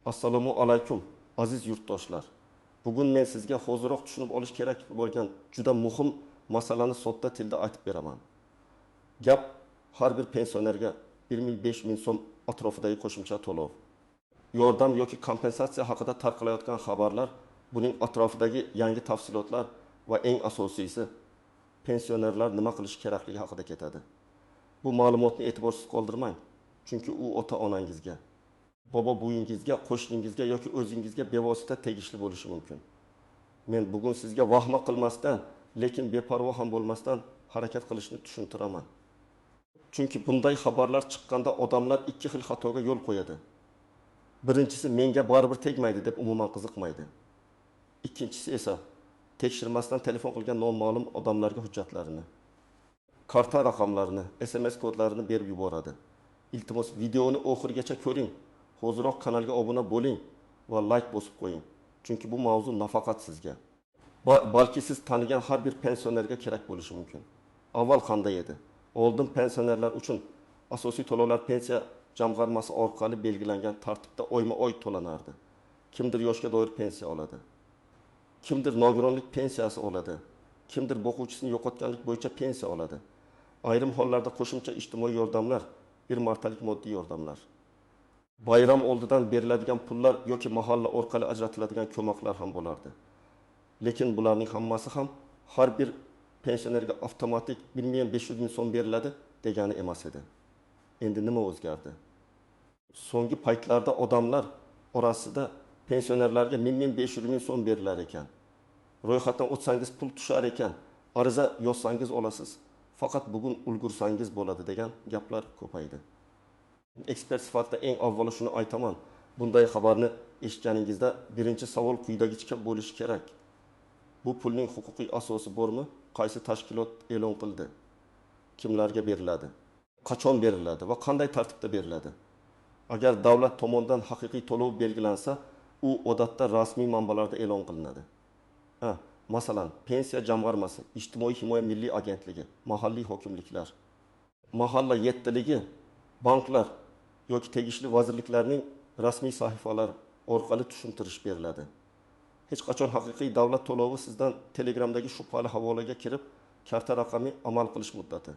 Assalomu alaykum, aziz yurtdoshlar! Bugun men sizga hoziroq tushunib olish kerak bo'lgan juda muhim masalani sodda tilda aytib beraman. Gap har bir pensionerga 1 ming 5 ming so'm atrofidagi qo'shimcha to'lov, yordam yoki kompensatsiya haqida tarqalayotgan xabarlar, buning atrofidagi yangi tafsilotlar va eng asosiysi pensionerlar nima qilishi kerakligi haqida ketadi. Bu ma'lumotni e'tiborsiz qoldirmang, chunki u ota-onangizga, bobo buvingizga, qo'shningizga yoki o'zingizga bevosita tegishli bo'lishi mumkin. Men bugun sizga vahma qilmasdan, lekin beparvo ham bo'lmasdan harakat qilishni tushuntiraman. Chunki bunday xabarlar chiqqanda odamlar ikki xil xatoga yo'l qo'yadi. Birinchisi, menga baribir tegmaydi deb umuman qiziqmaydi. Ikkinchisi esa tekshirmasdan telefon qilgan noma'lum odamlarga hujjatlarini, karta raqamlarini, SMS kodlarini berib yuboradi. Iltimos, videoni oxirigacha ko'ring. Hoziroq kanalga obuna bo'ling va like bosib qo'ying. Chunki bu mavzu nafaqat sizga, balki siz tanigan har bir pensionerga kerak bo'lishi mumkin. Avval qanday edi? Oldin pensionerlar uchun asosiy to'lovlar pensiya jamg'armasi orqali belgilangan tartibda oyma-oy to'lanardi. Kimdir yoshga doir pensiya oladi, kimdir nogironlik pensiyasi oladi, kimdir boquvchisini yo'qotganlik bo'yicha pensiya oladi. Ayrim hollarda qo'shimcha ijtimoiy yordamlar, bir martalik moddiy yordamlar, bayram oldidan beriladigan pullar yoki mahalla orqali ajratiladigan ko'maklar ham bo'lardi. Lekin bularning hammasi ham har bir pensionerga avtomatik 1 million 500 ming so'm beriladi degani emas edi. Endi nima o'zgardi? So'nggi paytlarda odamlar orasida pensionerlarga 1 million 500 ming so'm berilar ekan. Ro'yxatdan o'tsangiz pul tushar ekan, ariza yozsangiz olasiz. Faqat bugun ulgursangiz bo'ladi degan gaplar ko'paydi. Ekspert sifatida eng avvalo shuni aytaman. Bunday xabarni eshitganingizda birinchi savol quyidagicha bo'lishi kerak. Bu pulning huquqiy asosi bormi? Qaysi tashkilot e'lon qildi? Kimlarga beriladi? Qachon beriladi va qanday tartibda beriladi? Agar davlat tomonidan haqiqiy to'lov belgilansa, u odatda rasmiy manbalarda e'lon qilinadi. Masalan, pensiya jamg'armasi, Ijtimoiy himoya milliy agentligi, mahalliy hokimliklar, mahalla yettiligi, banklar yoki tegishli vazirliklarning rasmiy sahifalari orqali tushuntirish beriladi. Hech qachon haqiqiy davlat to'lovi sizdan Telegramdagi shubhali havolaga kirib, karta raqami, amal qilish muddati,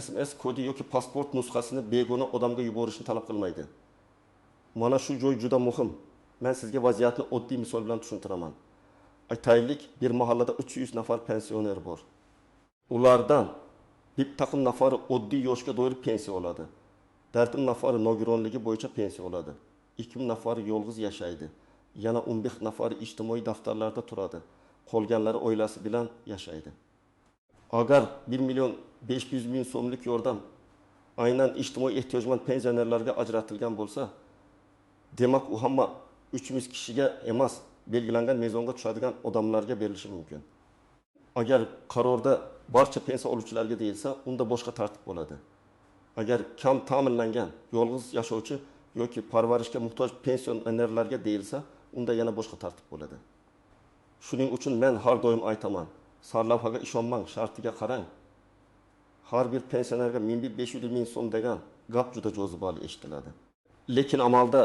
SMS kodi yoki pasport nusxasini begona odamga yuborishni talab qilmaydi. Mana shu joy juda muhim. Men sizga vaziyatni oddiy misol bilan tushuntiraman. Aytaylik, bir mahallada 300 nafar pensioner bor. Ulardan bir taqim nafari oddiy yoshga doir pensiya oladi. 4 nafari nogironligi bo'yicha pensiya oladi. 2 nafari yolg'iz yashaydi. Yana 15 nafari ijtimoiy daftarlarda turadi. Qolganlari oilasi bilan yashaydi. Agar 1 million 500 ming so'mlik yordam aynan ijtimoiy ehtiyojmand pensionerlarga ajratilgan bo'lsa, demak u hamma 300 kishiga emas, belgilangan mezonga tushadigan odamlarga berilishi mumkin. Agar qarorda barcha pensiya oluvchilarga deyilsa, unda boshqa tartib bo'ladi. Agar kam ta'minlangan, yolg'iz yashovchi yoki parvarishga muhtoj pensionerlarga deyilsa, unda yana boshqa tartib bo'ladi. Shuning uchun men har doim aytaman, sarlavhaga ishonmang, shartiga qarang. Har bir pensionerga 1500 ming so'm degan gap juda jozibali eshitiladi. Lekin amalda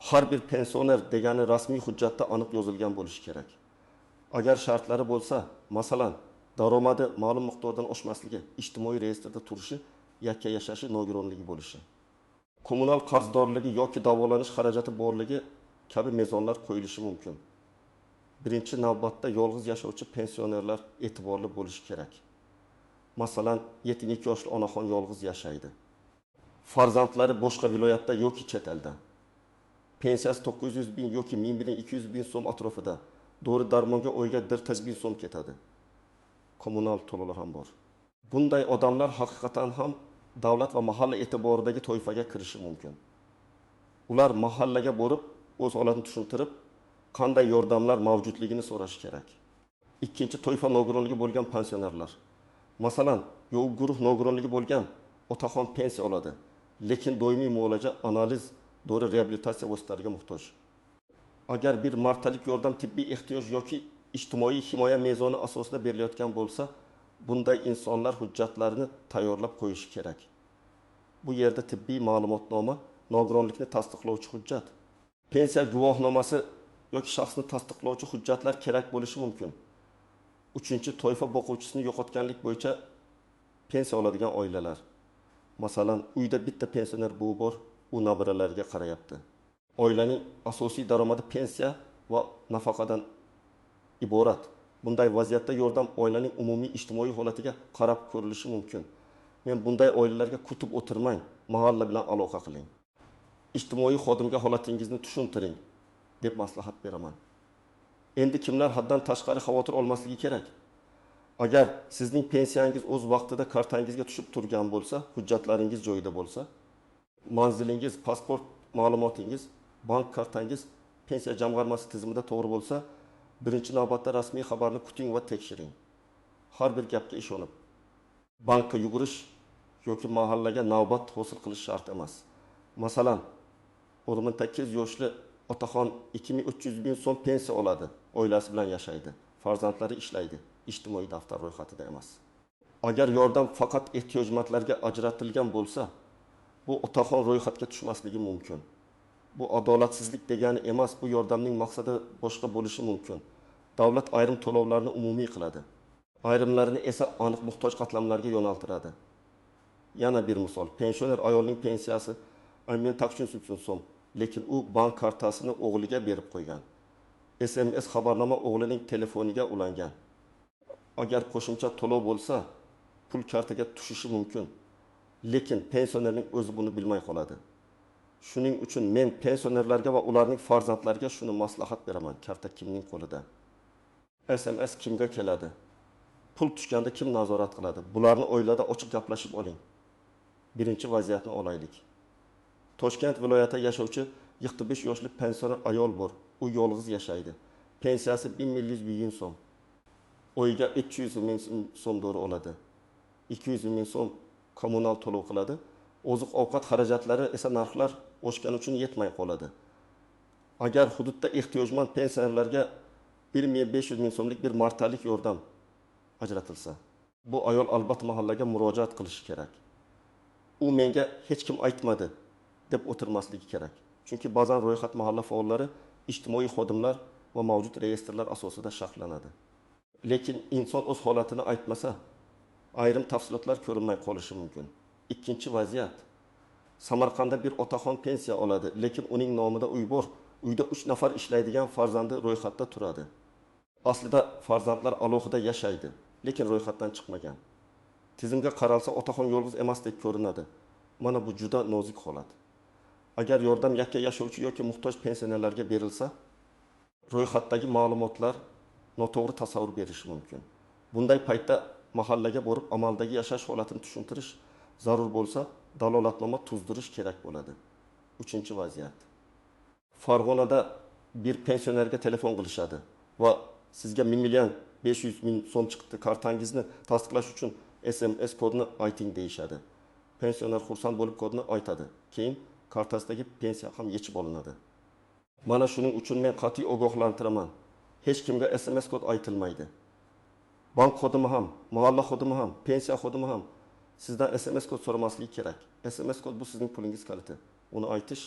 har bir pensioner degani rasmiy hujjatda aniq yozilgan bo'lishi kerak. Agar shartlari bo'lsa, masalan, daromadi ma'lum miqdordan oshmasligi, ijtimoiy reyestrda turishi, yakka yashashi, nogironligi bo'lishi, kommunal qarzdorligi yoki davolanish xarajati borligi kabi mezonlar qo'yilishi mumkin. Birinchi navbatda yolg'iz yashovchi pensionerlar e'tiborli bo'lishi kerak. Masalan, 72 yoshli onaxon yolg'iz yashaydi. Farzandlari boshqa viloyatda yoki chet elda. Pensiyasi 900 ming yoki 1200 ming so'm atrofida. Dori darmonga oyga 1 ming so'm ketadi. Kommunal to'lovlar ham bor. Bunday odamlar haqiqatan ham davlat va mahalla e'tiboridagi toifaga kirishi mumkin. Ular mahallaga borib, o'z holatini tushuntirib, qanday yordamlar mavjudligini so'rashi kerak. Ikkinchi toifa nogironligi bo'lgan pensionerlar. Masalan, yo'q guruh nogironligi bo'lgan otaxon pensiya oladi, lekin doimiy muolaja, analiz, dori, reabilitatsiya vositalariga muhtoj. Agar bir martalik yordam tibbiy ehtiyoj yoki ijtimoiy himoya mezoni asosida berilayotgan bo'lsa, bunday insonlar hujjatlarini tayyorlab qo'yishi kerak. Bu yerda tibbiy ma'lumotnoma, nogironlikni tasdiqlovchi hujjat, Pensiya guvohnomasi yoki shaxsni tasdiqlovchi hujjatlar kerak bo'lishi mumkin. Uchinchi toifa boquvchisini yo'qotganlik bo'yicha pensiya oladigan oilalar. Masalan, uyda bitta pensioner buvi bor, u nabiralariga qarayapti. Oilaning asosiy daromadi pensiya va nafaqadan iborat. Bunday vaziyatda yordam oilaning umumiy ijtimoiy holatiga qarab ko'rilishi mumkin. Men bunday oilalarga kutib o'tirmang, mahalla bilan aloqa qiling. Ijtimoiy xodimga holatingizni tushuntiring deb maslahat beraman. Endi kimlar haddan tashqari xavotir olmasligi kerak? Agar sizning pensiyangiz o'z vaqtida kartangizga tushib turgan bo'lsa, hujjatlaringiz joyida bo'lsa, manzilingiz, pasport ma'lumotingiz, bank kartangiz pensiya jamg'armasi tizimida to'g'ri bo'lsa, birinchi navbatda rasmiy xabarni kuting va tekshiring. Har bir gapga ishonib, bankka yugurish yoki mahallaga navbat hosil qilish shart emas. Masalan, 18 yoshli otaxon 2300 ming so'm pensiya oladi, oilasi bilan yashaydi, farzandlari ishlaydi, ijtimoiy daftar ro'yxatida emas. Agar yordam faqat ehtiyojmandlarga ajratilgan bo'lsa, bu otaxon ro'yxatga tushmasligi mumkin. Bu adolatsizlik degani emas, bu yordamning maqsadi boshqa bo'lishi mumkin. Davlat ayrim to'lovlarni umumiy qiladi, ayrimlarini esa aniq muhtoj qatlamlarga yo'naltiradi. Yana bir misol, pensioner ayolning pensiyasi 1800 so'm, lekin u bank kartasini o'g'liga berib qo'ygan. SMS xabarnoma o'g'lining telefoniga ulangan. Agar qo'shimcha to'lov bo'lsa, pul kartaga tushishi mumkin. Lekin pensionerning o'zi buni bilmay qoladi. Shuning uchun men pensionerlarga va ularning farzandlariga shuni maslahat beraman: karta kimning qo'lida? SMS kimga keladi? Pul tushganda kim nazorat qiladi? Bularni oilada ochiq gaplashib oling. Birinchi vaziyatni olaylik. Toshkent viloyatida yashovchi 75 yoshli pensioner ayol bor. U yolg'iz yashaydi. Pensiyasi 1100 ming so'm. Oyiga 300 ming so'm to'g'ri oladi. 200 ming so'm kommunal to'lov qiladi. Oziq-ovqat xarajatlari esa narxlar oshgani uchun yetmay qoladi. Agar hududda ehtiyojmand pensionerlarga 1 500 ming so'mlik bir martalik yordam ajratilsa, bu ayol albatta mahallaga murojaat qilishi kerak. U menga hech kim aytmadi deb o'tirmasligi kerak. Chunki ba'zan ro'yxat mahalla faollari, ijtimoiy xodimlar va mavjud reyestrlar asosida shakllanadi. Lekin inson o'z holatini aytmasa, ayrim tafsilotlar ko'rinmay qolishi mumkin. Ikkinchi vaziyat. Samarqandda bir otaxon pensiya oladi, lekin uning nomida uy bor. Uyda 3 nafar ishlaydigan farzandi ro'yxatda turadi. Aslida farzandlar alohida yashaydi, lekin ro'yxatdan chiqmagan. Tizimga qaralsa otaxon yolg'iz emasdek ko'rinadi. Mana bu juda nozik holat. Agar yordam yakka yashovchi yoki muhtoj pensionerlarga berilsa, ro'yxatdagi ma'lumotlar noto'g'ri tasavvur berishi mumkin. Bunday paytda mahallaga borib amaldagi yashash holatini tushuntirish zarur bo'lsa, dalolatnoma tuzdirish kerak bo'ladi. Uchinchi vaziyat. Farg'onada bir pensionerga telefon qilishadi va sizga 1 500 000 so'm chiqdi, kartangizni tasdiqlash uchun SMS kodini ayting deyishadi. Pensioner xursand bo'lib kodni aytadi. Keyin kartasidagi pensiya ham yechib olinadi. Mana shuning uchun men qat'iy ogohlantiraman. Hech kimga SMS kod aytilmaydi. Bank xodimi ham, mahalla xodimi ham, pensiya xodimi ham sizdan SMS kod so'ramasligi kerak. SMS kod bu sizning pulingiz kaliti. Uni aytish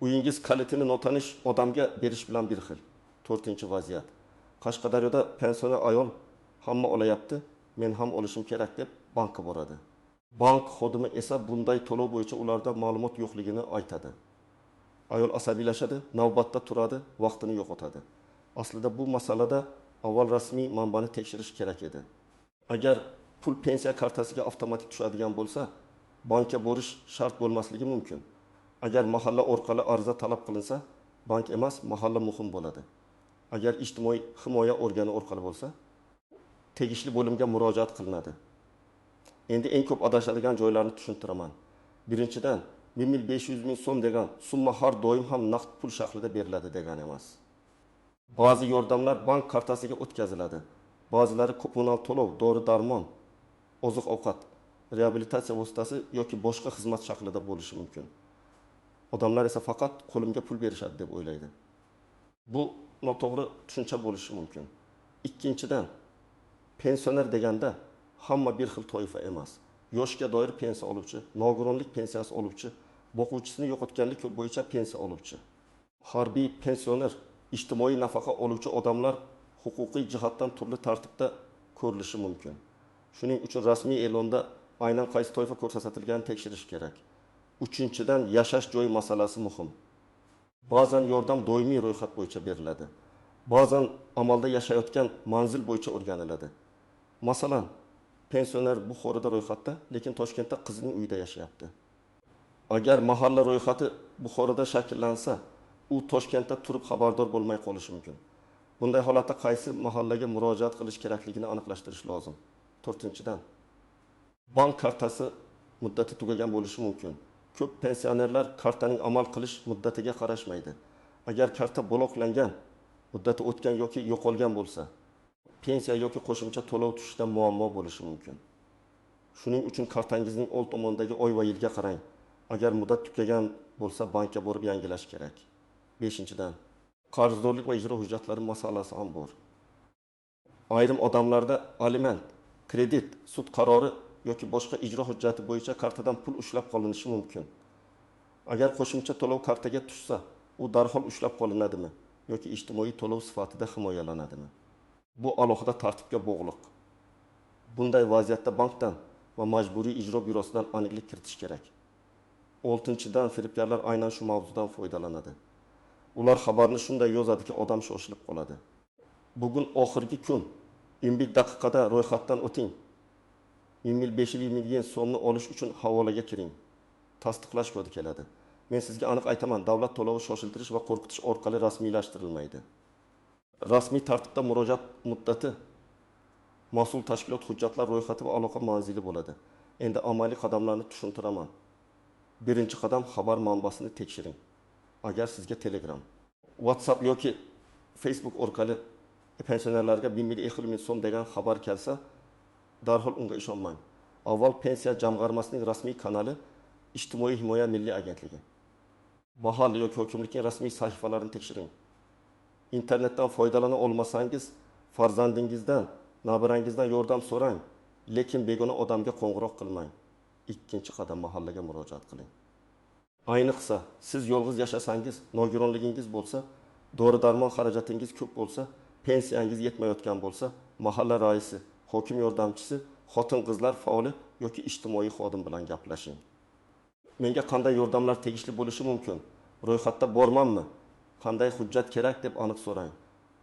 uyingiz kalitini notanish odamga berish bilan bir xil. To'rtinchi vaziyat. Qashqadaryoda pensioner ayol hamma olayapti, men ham olishim kerak deb bankka boradi. Bank xodimi esa bunday to'lov bo'yicha ularda ma'lumot yo'qligini aytadi. Ayol asabiylashadi, navbatda turadi, vaqtini yo'qotadi. Aslida bu masalada avval rasmiy manbani tekshirish kerak edi. Agar pul pensiya kartasiga avtomatik tushadigan bo'lsa, bankka borish shart bo'lmasligi mumkin. Agar mahalla orqali ariza talab qilinsa, bank emas, mahalla muhim bo'ladi. Agar ijtimoiy himoya organi orqali bo'lsa, tegishli bo'limga murojaat qilinadi. Endi eng ko'p adashadigan joylarni tushuntiraman. Birinchidan, 1 500 000 so'm degan summa har doim ham naqd pul shaklida beriladi degani emas. Ba'zi yordamlar bank kartasiga o'tkaziladi. Ba'zilari kommunal to'lov, dori-darmon, oziq-ovqat, reabilitatsiya vositasi yoki boshqa xizmat shaklida bo'lishi mumkin. Odamlar esa faqat qo'limga pul berishadi deb o'ylaydi. Bu noto'g'ri tushuncha bo'lishi mumkin. Ikkinchidan, pensioner deganda hamma bir xil toifa emas. Yoshga doir pensiya oluvchi, nogironlik pensiyasi oluvchi, boquvchisini yo'qotganlik bo'yicha pensiya oluvchi. Harbiy pensioner, ijtimoiy nafaqa oluvchi odamlar huquqiy jihatdan turli tartibda ko'rilishi mumkin. Shuning uchun rasmiy e'londa aynan qaysi toifa ko'rsatilganini tekshirish kerak. Uchinchidan, yashash joyi masalasi muhim. Ba'zan yordam doimiy ro'yxat bo'yicha beriladi. Ba'zan amalda yashayotgan manzil bo'yicha o'rganiladi. Masalan, pensioner Buxoroda ro'yxatda, lekin Toshkentda qizining uyida yashayapti. Agar mahalla ro'yxati Buxoroda shakllansa, u Toshkentda turib xabardor bo'lmay qolishi mumkin. Bunday holatda qaysi mahallaga murojaat qilish kerakligini aniqlashtirish lozim. To'rtinchidan, bank kartasi muddati tugagan bo'lishi mumkin. Ko'p pensionerlar kartaning amal qilish muddatiga qarashmaydi. Agar karta bloklangan, muddati o'tgan yoki yo'qolgan bo'lsa, pensiya yoki qo'shimcha to'lov tushishda muammo bo'lishi mumkin. Shuning uchun kartangizning old tomonidagi oy va yilga qarang. Agar muddat tugagan bo'lsa, bankka borib yangilash kerak. Beshinchidan, qarzdorlik va ijro hujjatlari masalasi ham bor. Ayrim odamlarda aliment, kredit, sud qarori yoki boshqa ijro hujjati bo'yicha kartadan pul ushlab qolinishi mumkin. Agar qo'shimcha to'lov kartaga tushsa, u darhol ushlab qolinadimi yoki ijtimoiy to'lov sifatida himoyalanadimi? Bu alohida tartibga bog'liq. Bunday vaziyatda bankdan va majburiy ijro byurosidan aniqlik kiritish kerak. Oltinchidan, firibgarlar aynan shu mavzudan foydalanadi. Ular xabarni shunday yozadiki, odam shoshilib qoladi. Bugun oxirgi kun, 11 daqiqada ro'yxatdan o'ting. 1000 500 so'mni olish uchun havolaga kiring. Tasdiqlash kodi keladi. Men sizga aniq aytaman, davlat to'lovi shoshiltirish va qo'rqitish orqali rasmiylashtirilmaydi. Rasmiy tartibda murojaat muddati, mas'ul tashkilot hujjatlar ro'yxati va aloqa manzili bo'ladi. Endi amaliy qadamlarni tushuntiraman. Birinchi qadam, xabar manbasini tekshiring. Agar sizga Telegram, WhatsApp yoki Facebook orqali pensionerlarga 1000 so'm degan xabar kelsa, darhol unga ishonmang. Avval Pensiya jamg'armasining rasmiy kanali, Ijtimoiy himoya milliy agentligi, mahalla yoki hokimlikning rasmiy sahifalarini tekshiring. Internetdan foydalana olmasangiz, farzandingizdan, nabirangizdan yordam so'rang, lekin begona odamga qo'ng'iroq qilmang. Ikkinchi qadam, mahallaga murojaat qiling. Ayniqsa, siz yolg'iz yashasangiz, nogironligingiz bo'lsa, dori-darmon xarajatingiz ko'p bo'lsa, pensiyangiz yetmayotgan bo'lsa, mahalla raisi, hokim yordamchisi, xotin-qizlar faoli yoki ijtimoiy xodim bilan gaplashing. Menga qanday yordamlar tegishli bo'lishi mumkin? Ro'yxatda bormanmi? Qanday hujjat kerak deb aniq so'rang.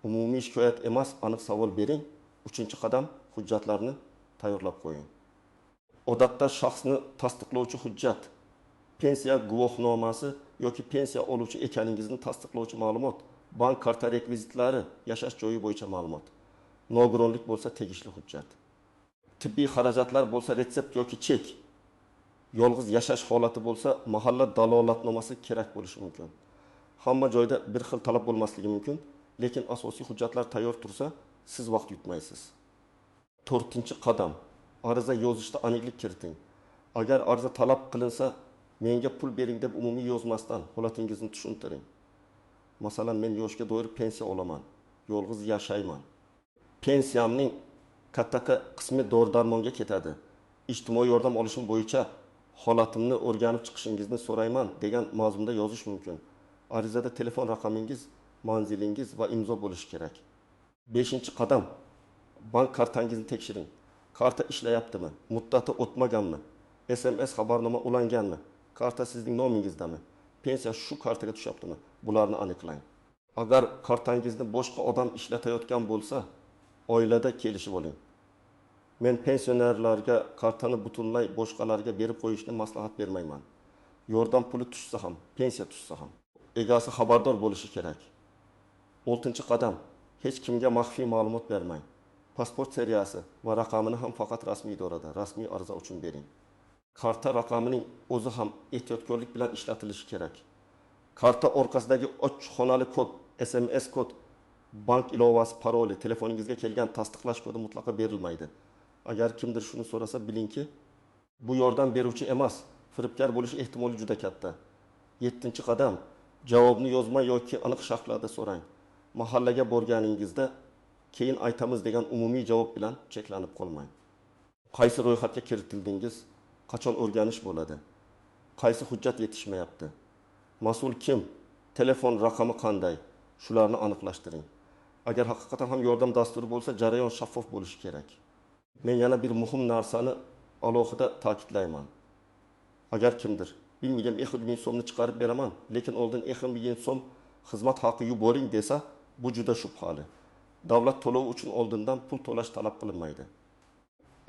Umumiy shikoyat emas, aniq savol bering. Uchinchi qadam, hujjatlarni tayyorlab qo'ying. Odatda shaxsni tasdiqlovchi hujjat, pensiya guvohnomasi yoki pensiya oluvchi ekaningizni tasdiqlovchi ma'lumot, bank karta rekvizitlari, yashash joyi bo'yicha ma'lumot. Nogironlik bo'lsa tegishli hujjat. Tibbiy xarajatlar bo'lsa retsept yoki chek. Yolg'iz yashash holati bo'lsa mahalla dalolatnomasi kerak bo'lishi mumkin. Hamma joyda bir xil talab bo'lmasligi mumkin, lekin asosiy hujjatlar tayyor tursa, siz vaqt yutmaysiz. To'rtinchi qadam, ariza yozishda aniqlik kiriting. Agar ariza talab qilinsa, menga pul bering deb umumiy yozmasdan holatingizni tushuntiring. Masalan, men yoshga doir pensiya olaman, yolg'iz yashayman. Pensiyamning katta qismi dori-darmonga ketadi. Ijtimoiy yordam olishim bo'yicha holatimni o'rganib chiqishingizni so'rayman degan mazmunda yozish mumkin. Arizada telefon raqamingiz, manzilingiz va imzo bo'lishi kerak. Beshinchi qadam, bank kartangizni tekshiring. Karta ishlayaptimi? Muddati o'tmaganmi? SMS xabarnoma ulanganmi? Karta sizning nomingizdami? Pensiya shu kartaga tushyaptimi? Bularni aniqlang. Agar kartangizni boshqa odam ishlatayotgan bo'lsa, oilada kelishib oling. Men pensionerlarga kartani butunlay boshqalarga berib qo'yishni maslahat bermayman. Yordam puli tushsa ham, pensiya tushsa ham, egasi xabardor bo'lishi kerak. Oltinchi qadam, hech kimga maxfiy ma'lumot bermang. Pasport seriyasi va raqamini ham faqat rasmiy idorada, rasmiy ariza uchun bering. Karta raqamining o'zi ham ehtiyotkorlik bilan ishlatilishi kerak. Karta orqasidagi 3 xonali kod, SMS kod, bank ilovasi paroli, telefoningizga kelgan tasdiqlash kodi mutlaqo berilmaydi. Agar kimdir shuni so'rasa, bilingki, bu yordam beruvchi emas, firibgar bo'lish ehtimoli juda katta. 7-qadam, javobni yozma yoki aniq shaklda so'rang. Mahallaga borganingizda keyin aytamiz degan umumiy javob bilan cheklanib qolmang. Qaysi ro'yxatga kiritildingiz? Qachon o'rganish bo'ladi? Qaysi hujjat yetishmayapti? Mas'ul kim? Telefon raqami qanday? Shularni aniqlashtiring. Agar haqiqatan ham yordam dasturi bo'lsa, jarayon shaffof bo'lishi kerak. Men yana bir muhim narsani alohida ta'kidlayman. Agar kimdir 1 million 200 ming so'mni chiqarib beraman, lekin oldin 2 million so'm xizmat haqi yuboring desa, bu juda shubhali. Davlat to'lovi uchun oldindan pul to'lash talab qilinmaydi.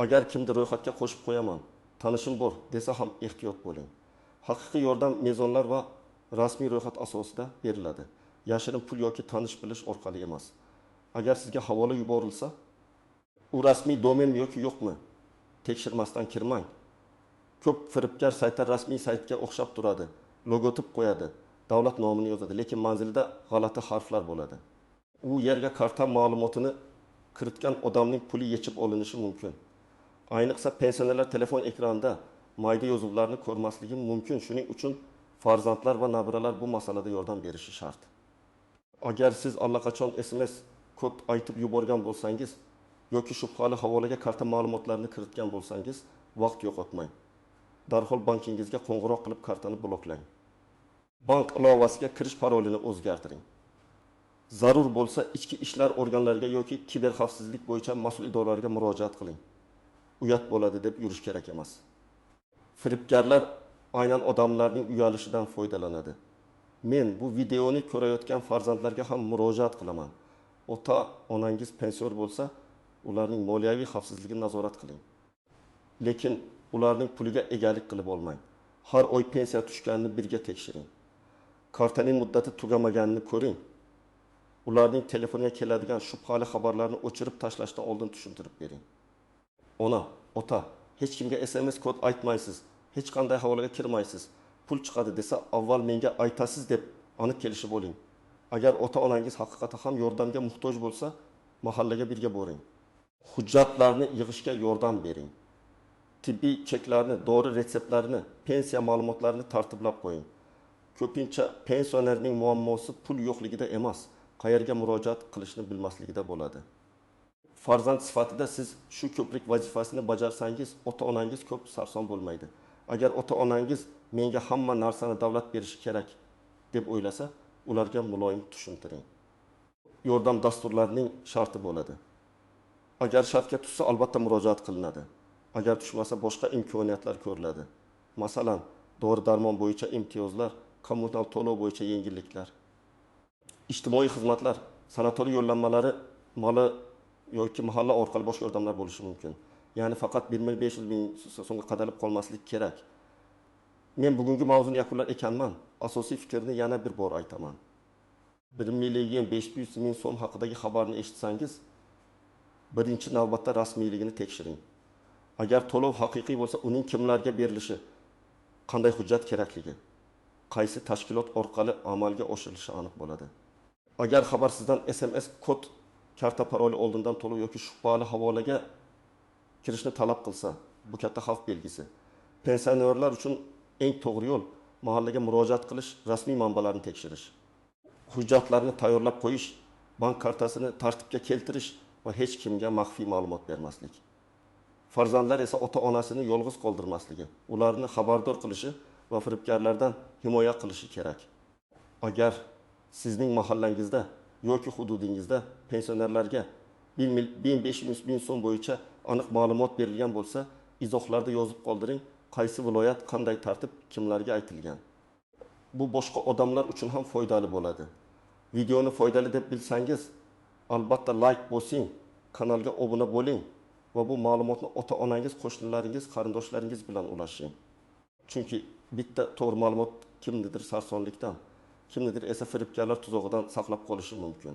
Agar kimdir ro'yxatga qo'shib qo'yaman, tanishim bor desa ham ehtiyot bo'ling. Haqiqiy yordam mezonlar va rasmiy ro'yxat asosida beriladi. Yashirin pul yoki tanish bilish orqali emas. Agar sizga havola yuborilsa, u rasmiy domenmi yoki yo'qmi tekshirmasdan kirmang. Ko'p firibgar saytlar rasmiy saytga o'xshab turadi, logotip qo'yadi, davlat nomini yozadi, lekin manzilida g'alati harflar bo'ladi. U yerga karta ma'lumotini kiritgan odamning puli yechib olinishi mumkin. Ayniqsa pensionerlar telefon ekranida mayda yozuvlarni ko'rmasligi mumkin. Shuning uchun farzandlar va nabiralar bu masalada yordam berishi shart. Agar siz allaqachon SMS kod aytib yuborgan bo'lsangiz yoki shubhali havolaga karta ma'lumotlarini kiritgan bo'lsangiz, vaqt yo'qotmang. Darhol bankingizga qo'ng'iroq qilib kartani bloklang. Bank ilovasiga kirish parolini o'zgartiring. Zarur bo'lsa ichki ishlar organlariga yoki kiber xavfsizlik bo'yicha mas'ul idoralarga murojaat qiling. Uyat bo'ladi deb yurish kerak emas. Firibgarlar aynan odamlarning uyalishidan foydalanadi. Men bu videoni ko'rayotgan farzandlarga ham murojaat qilaman. Ota, onangiz pensioner bo'lsa, ularning moliyaviy xavfsizligini nazorat qiling. Lekin ularning puliga egalik qilib olmang. Har oy pensiya tushganini birga tekshiring. Kartaning muddati tugamaganini ko'ring. Ularning telefoniga keladigan shubhali xabarlarni o'chirib tashlashdan oldin tushuntirib bering. Ona, ota, hech kimga SMS kod aytmaysiz, hech qanday havolaga kirmaysiz. Pul chiqadi desa, avval menga aytasiz deb aniq kelishib oling. Agar ota-onangiz haqiqatan ham yordamga muhtoj bo'lsa, mahallaga birga boring. Hujjatlarni yig'ishga yordam bering. Tibbiy cheklarni, dori retseptlarini, pensiya ma'lumotlarini tartiblab qo'ying. Ko'pincha pensionerning muammosi pul yo'qligida emas, qayerga murojaat qilishni bilmasligida bo'ladi. Farzand sifatida siz shu ko'prik vazifasini bajarsangiz, ota-onangiz ko'p sarson bo'lmaydi. Agar ota-onangiz menga hamma narsani davlat berishi kerak deb o'ylasa, ularga muloyim tushuntiring. Yordam dasturlarining sharti bo'ladi. Agar shartga tushsa, albatta murojaat qilinadi. Agar tushmasa, boshqa imkoniyatlar ko'riladi. Masalan, dori-darmon bo'yicha imtiyozlar, kommunal to'lov bo'yicha yengilliklar, ijtimoiy xizmatlar, sanatoriy yo'llanmalari, moli yoki mahalla orqali boshqa yordamlar bo'lishi mumkin. Ya'ni faqat 1 500 ming so'mga qadalib qolmaslik kerak. Men bugungi mavzuni yakunlar ekanman, asosiy fikrni yana bir bor aytaman. 1 million 500 ming so'm haqidagi xabarni eshitsangiz, birinchi navbatda rasmiyligini tekshiring. Agar to'lov haqiqiy bo'lsa, uning kimlarga berilishi, qanday hujjat kerakligi, qaysi tashkilot orqali amalga oshirilishi aniq bo'ladi. Agar xabar sizdan SMS kod, karta paroli oldindan to'lov yoki shubhali havolaga kirishni talab qilsa, bu katta xavf belgisi. Pensionerlar uchun eng to'g'ri yo'l mahallaga murojaat qilish, rasmiy manbalarni tekshirish, hujjatlarni tayyorlab qo'yish, bank kartasini tartibga keltirish va hech kimga maxfiy ma'lumot bermaslik. Farzandlar esa ota-onasini yolg'iz qoldirmasligi, ularni xabardor qilishi va firibgarlardan himoya qilishi kerak. Agar sizning mahallangizda yoki hududingizda pensionerlarga 1500 ming so'm bo'yicha aniq ma'lumot berilgan bo'lsa, izohlarda yozib qoldiring, qaysi viloyat, qanday tartib, kimlarga aytilgan. Bu boshqa odamlar uchun ham foydali bo'ladi. Videoni foydali deb bilsangiz, albatta like bosing, kanalga obuna bo'ling va bu ma'lumotni ota-onangiz, qo'shnilaringiz, qarindoshlaringiz bilan ulashing. Chunki bitta to'g'ri ma'lumot kimnidir sarsonlikdan, kimnidir esa firibgarlar tuzog'idan saqlab qolishi mumkin.